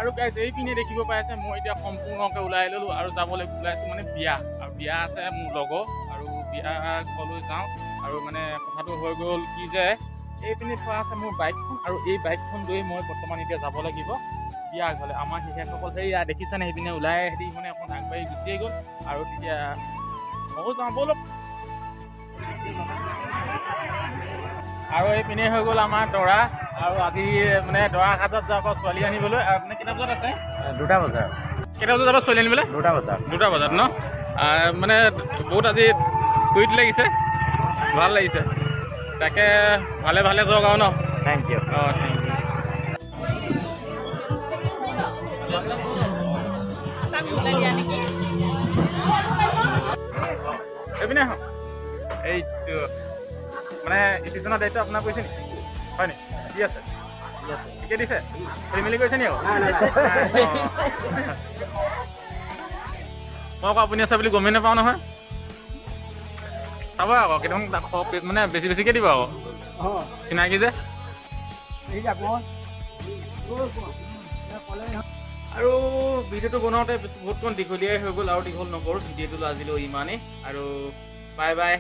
আৰু গাইজ, এইপিনে দেখিব পাই আছে, মই এতিয়া সম্পূৰ্ণকৈ ওলাই ল'লোঁ আৰু যাবলৈ ওলাইছোঁ মানে বিয়া, আৰু বিয়া আছে মোৰ লগৰ আৰু বিয়া ঘৰলৈ যাওঁ। আৰু মানে কথাটো হৈ গ'ল কি যে এইপিনে থোৱা আছে মোৰ বাইকখন আৰু এই বাইকখন লৈ মই বৰ্তমান এতিয়া যাব লাগিব বিয়া ঘৰলৈ। আমাৰ শিষ্যসকল সেইয়া দেখিছানে, সেইপিনে ওলাই সিহঁতি মানে অকণ আগবাঢ়ি গুচিয়ে গ'ল আৰু তেতিয়া ময়ো যাওঁ ব'লক। আৰু এইপিনে হৈ গ'ল আমাৰ দৰা, আৰু আজি মানে দৰা ঘাটত যাব ছোৱালী আনিবলৈ। আৰু মানে কেইটা বজাত আছে? 2টা বজাত। কেইটা বজাত যাব ছোৱালী আনিবলৈ? 2টা বজাত। 2টা বজাত ন? মানে বহুত আজি টুইট লাগিছে, ভাল লাগিছে, তাকে ভালে ভালে যাওক আৰু ন। Thank U. অঁ, thank U. এইপিনে আহক। এইটো মানে ষ্টেচনৰ দায়িত্ব আপোনাৰ পৰিছে নেকি? হয় নি? কি আছে? ঠিকে দিছে? খেলি মেলি কৰিছে নি আকৌ? মই আকৌ আপুনি আছে বুলি গমেই নাপাওঁ নহয়। চাব আকৌ কেইটামান মানে বেছি বেছিকৈ দিব আকৌ, চিনাকি যে। আৰু ভিডিঅ'টো বনাওঁতে বহুতকণ দীঘলীয়াই হৈ গ'ল, আৰু দীঘল নকৰোঁ ভিডিঅ'টো আজিলৈ ইমানেই। আৰু বাই বাই।